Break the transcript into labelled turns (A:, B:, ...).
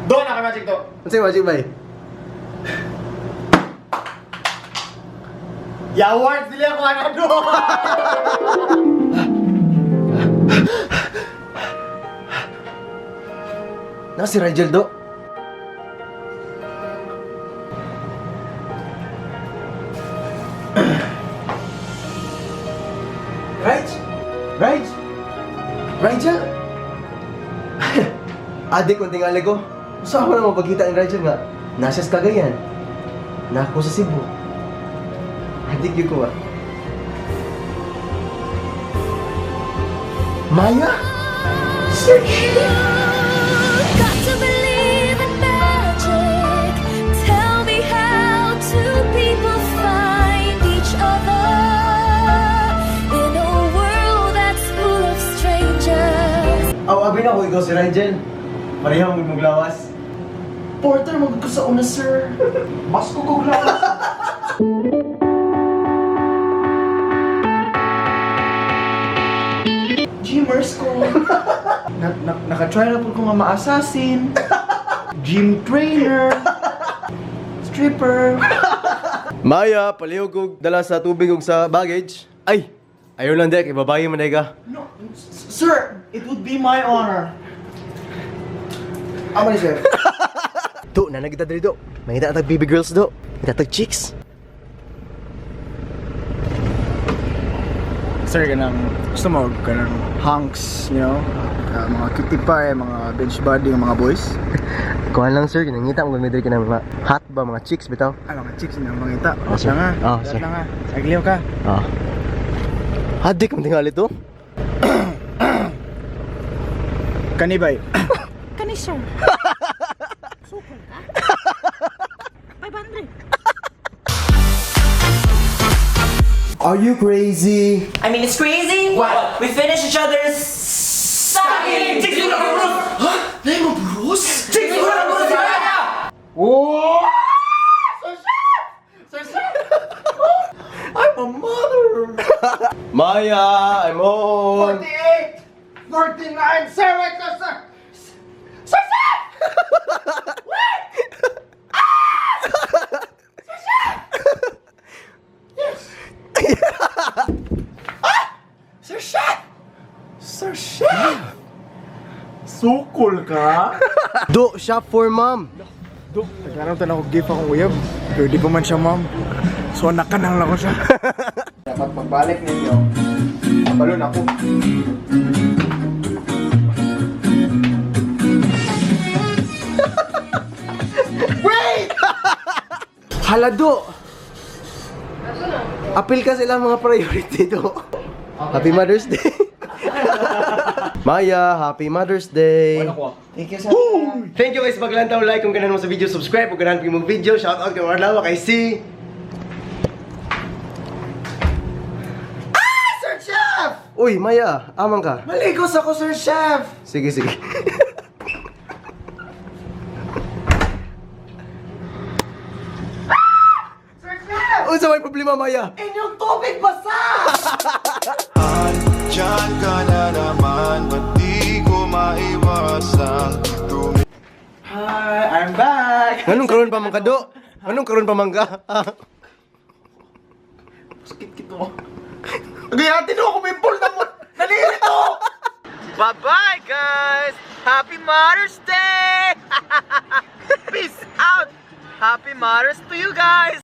A: Do na ka magic do.
B: Unsay magic bay?
A: Ya awards dili ako ana do.
B: Na si Rigel do. Raj? Raj? Rigel? Adik kung tingali ko. Gusto ako na mapagkita ni Rigel nga. Nasa sa Cagayan. Nako sa Cebu. Adik yun ko ah. Maya? Sige!
C: Got to believe in magic. Tell me how two people find each other in a world that's full of strangers.
B: Aw, abi na ko ikaw si Rigel. Pareho mo maglawas.
A: Porter mo ko sa una, sir. Mas ko kog lawas. Gymers ko. Na, na, naka-try na po ko nga ma-assassin. Gym trainer. Stripper.
B: Maya, palihog og dala sa tubig ug sa baggage. Ay, ayaw lang dek, ibabayi man ka.
A: No, sir, it would be my honor. Amo ni sir.
B: Do, nanagita diri do. Mangita tag baby girls do. Mangita tag chicks.
D: Sir, kanang gusto mo kanang hunks, mga cutie pie, mga bench body ng mga boys.
B: Kuan lang sir, kinangita mo gamit diri kanang mga hot ba mga chicks bitaw.
D: Ay, mga chicks na mangita.
B: Oh, sir.
D: Lang
B: Oh,
D: ah.
B: sir.
D: Lang ah. Sagliw ka.
B: Ah. Adik mo tingali to.
D: Kanibay.
E: Kani sir. Sukol ka? 500.
B: Are you crazy?
F: I mean, it's crazy. What? We finish each other's sucking.
A: I'm a mother.
B: Maya, I'm home.
A: 48, 49, sir, wait, sir, sir. Sir, sir! Wait! Ah! Sir, sir! Yes. Ah! Sir Chef! Sir Chef! Sukol ka?
B: Do, shop for mom.
D: Do, nagkaroon tayo ako gift akong uyab. Pero di pa man siya, ma'am. So, nakanang lang ko siya. Dapat pagbalik ninyo, balon ako.
B: Hala do. Apil ka sila mga priority do. Happy Mother's Day. Maya, Happy Mother's Day.
D: Thank you, sir.
B: Thank you guys paglantaw, like kung ganahan mo sa video, subscribe kung ganahan mo video, shout out kay Marlawa kay si
A: Ah, Sir Chef!
B: Uy, Maya, amang ka.
A: Maligos ako, Sir Chef!
B: Sige, sige.
A: Sir Chef!
B: Unsa may problema, Maya?
A: Inyong tubig basa!
G: Diyan ka na naman, ba't di ko maiwasan?
D: Hi, I'm back!
B: Nganong karon pa man ka do? Nganong karon pa man ka?
A: Sakit kito. Gayati no ako, may ball na mo! Nalilito! Bye-bye, guys! Happy Mother's Day! Peace out! Happy Mother's to you guys!